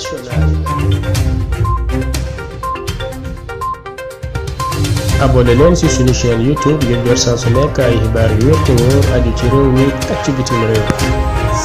internationale. abonné leen ci suñu chaîne YouTube ngir jot saa su nekk ay xibaar yu wér te wóor aju ci réew mi ak ci bitim réew.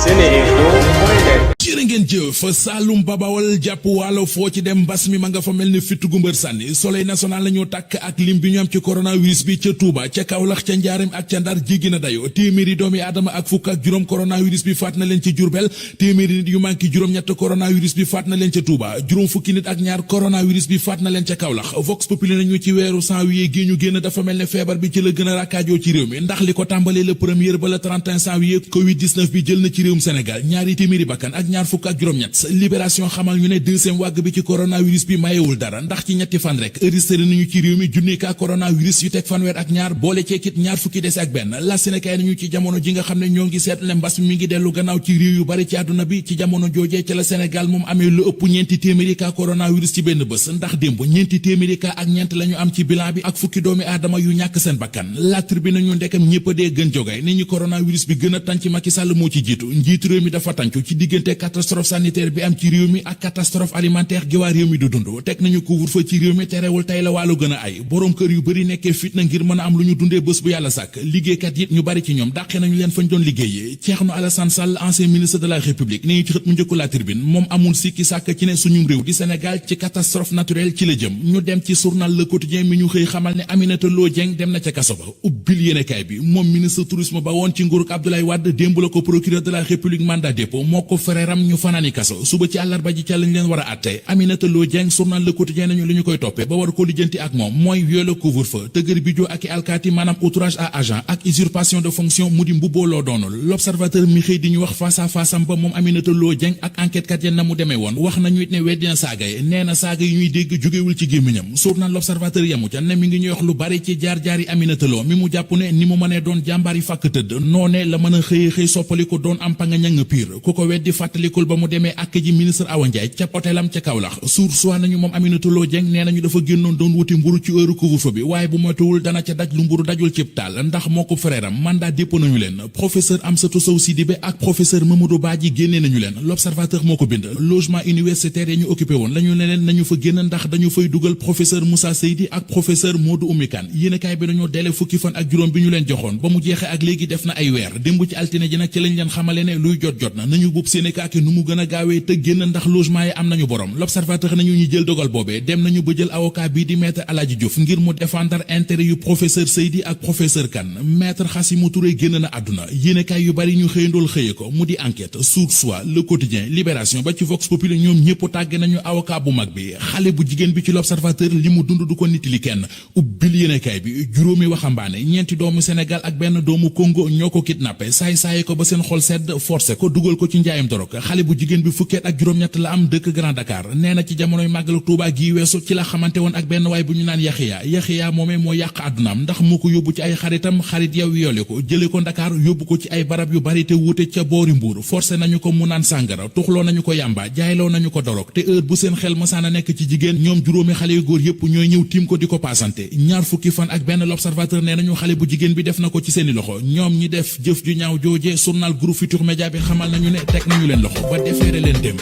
Seneinfo.net. jërë ngeen jëf Saalum Babawal jàpp Waalo foo ci dem mbas mi ma nga fa mel ni fitt gu mbër sànni Soleil national la ñu tàkk ak lim bi ñu am ci coronavirus bi ca Touba ca Kaolack ca Njaareem ak ca Ndar jéggi na dayo téeméeri doomi aadama ak fukk ak juróom coronavirus bi faat na leen ci Jurbel téeméeri nit yu manki juróom-ñett coronavirus bi faat na leen ca Touba juróom fukki nit ak ñaar coronavirus bi faat na leen ca Kaolack Vox Populi nañu ci weeru janvier gi ñu génn dafa mel ne feebar bi ci la gën a rakkaajoo ci réew mi ndax li ko tàmbalee le premier ba le 31 janvier Covid-19 bi jël na ci réewum Sénégal ñaari téeméeri bakkan ak ñaar fukk ak juróom-ñett Libération xamal ñu ne deuxième vague bi ci coronavirus bi mayewul dara ndax ci ñetti fan rek enregistré nañu ci réew mi junni ka coronavirus yu teg fanweer ak ñaar boole ceekit ñaar fukki des ak benn la Sénégal nañu ci jamono ji nga xam ne ñoo ngi seet ne mbas mi ngi dellu gannaaw ci réew yu bari ci àdduna bi ci jamono joojee ci la Sénégal moom amee lu ëpp ñeenti téeméeri ka coronavirus ci benn bés ndax démb ñeenti téeméeri ka ak ñeent lañu am ci bilan bi ak fukki doomi aadama yu ñàkk seen bakkan La Tribune nañu ndekam ñëpp a dee gën jogay ni ñu coronavirus bi gën a tànc Macky Sall moo ci jiitu njiitu réew mi dafa tàncu ci diggante catastrophe sanitaire bi am ci réew mi ak catastrophe alimentaire gi waa réew mi du dund teg nañu couvre-feu ci réew mi terewul tey la wàllu gën a ay borom kër yu bëri nekkee fitna ngir mën a am lu ñu dundee bés bu yàlla sàkk liggéeykat yi ñu bari ci ñoom dàqee nañu leen fañ doon liggéeyee Thierno Alassane Sall ancien ministre de la République ne ñu ci xët mu njëkku La Tribune moom amul sikki sàkk ci ne suñu réew di Sénégal ci catastrophe naturelle ci la jëm ñu dem ci journal Le Quotidien mi ñu xëy xamal ne Aminata Lo Dieng dem na ca kaso ba ubbil yéenekaay bi moom ministre tourisme ba woon ci nguurug Abdoulaye Wade démb la ko procureur de la République mandat dépôt moo ko fereeram ñu fanaani kaso suba ci àllarba ji ca lañ leen war a àtte Aminata Lo Dieng journal Le Quotidien nañu li ñu koy toppee ba war ko lijjanti ak moom mooy viol couvre-feu tëgër bi joo ak i alkaati maanaam outrage à agent ak usurpation de fonction mu di mbubboo loo doonul L'Observateur mi xëy di ñu wax face à face am ba moom Aminata Lo Dieng ak enquête kat ya na mu demee woon wax nañu it ne weddina saaga yi nee na saaga yi ñuy dégg jógewul ci gémmiñam journal L'Observateur yamu ca ne mi ngi ñuy wax lu bari ci jaar-jaari Aminata Lo mi mu jàpp ne ni mu mënee doon jàmbaar yi fàkk tëdd noone la mën a xëy soppali ko doon am panga ñang pire ku ko weddi fàttalikul ba mu demee ak ji ministre Awa Ndiaye ca hôtelam ca Kaolack source nañu moom Aminata Lo Dieng nee nañu dafa génnoon doon wuti mburu ci heure couvre-feu bi waaye bu moytuwul dana ca daj lu mburu dajul cib taal ndax moo ko frère am mandat dépôt nañu leen professeur Amsatou Sow Sidibé ak professeur Mamadou Badji génnee nañu leen L'Observateur moo ko bind logement universitaire yi ñu occupé woon lañu ne leen nañu fa génn ndax dañu fay dugal professeur Moussa Seydi ak professeur Modou Oumy Kane yéenekaay bi dañoo dele fukki fan ak juróom bi ñu leen joxoon ba mu jeexee ak léegi def na ay weer démb ci altine ji nag ci lañ leen xamale ne luy jot na nañu buub Sénégal nu mu gën a gaawee te génn ndax logement yi am nañu borom L'Observateur nañu ñu jël dogal boobee dem nañu ba jël avocat bii di maître Aladji Diouf ngir mu défendre intérêt yu professeur Seydi ak professeur Kane maître Khassimou Touré génn na àdduna yéenekaay yu bari ñu xëyandool xëye ko mu di enquête Source A Le Quotidien Libération ba ci Vox Populi ñoom ñëpp tàgge nañu avocat bu mag bi xale bu jigéen bi ci L'Observateur li mu dund du ko nit li kenn ubbil yéenekaay bi juróomi waxambaane ñeenti doomu Sénégal ak benn doomu Congo ñoo ko kidnappé saay ko ba seen xol sedd forcé ko dugal ko ci njaayam dorog xale bu jigéen bi fukkeet ak juróom-ñett la am dëkk Grand Dakar nee na ci jamonoy màggalu Tuubaa gi weesu ci la xamante woon ak benn waay bu ñu naan Yaxiya moomee moo yàq àddunaam ndax moo ko yóbbu ci ay xaritam xarit yow yoole ko jële ko Dakar yóbbu ko ci ay barab yu bari te wuute ca boori Mbuur forcé nañu ko mu naan sàngara tuxloo nañu ko yàmba jaayloo nañu ko dorog te heure bu seen xel masaana nekk ci jigéen ñoom juróomi xale yu góor yépp ñooy ñëw tiim ko di ko paasante ñaar fukki fan ak benn L'Observateur nee nañu xale bu jigéen bi def na ko ci seeni loxo ñoom ñi def jëf ju ñaaw jooje journal Groupe Futurs Médias bi xamal nañu ne teg nañu leen loxo ba defeere leen démb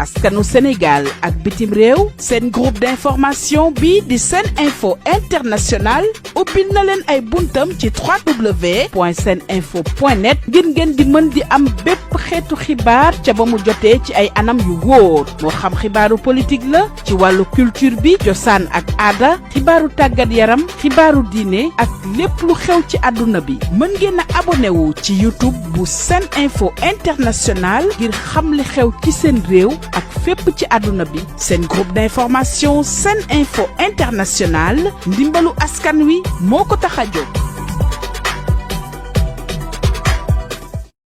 askanu Sénégal ak bitim réew seen groupe d'information bi di Seneinfo International ubbil na leen ay buntam ci www.seninfo.net ngir ngeen di mën di am bépp xeetu xibaar ca ba mu jotee ci ay anam yu wóor moo xam xibaaru politique la ci wàllu culture bi cosaan ak aada xibaaru tàggat yaram xibaaru diine ak lépp lu xew ci àdduna bi mën ngeen a abonné wu ci YouTube bu Seneinfo International ngir xam li xew ci seen réew ak fépp ci àdduna bi seen groupe d'information Seneinfo International ndimbalu askan wi moo ko tax a jóg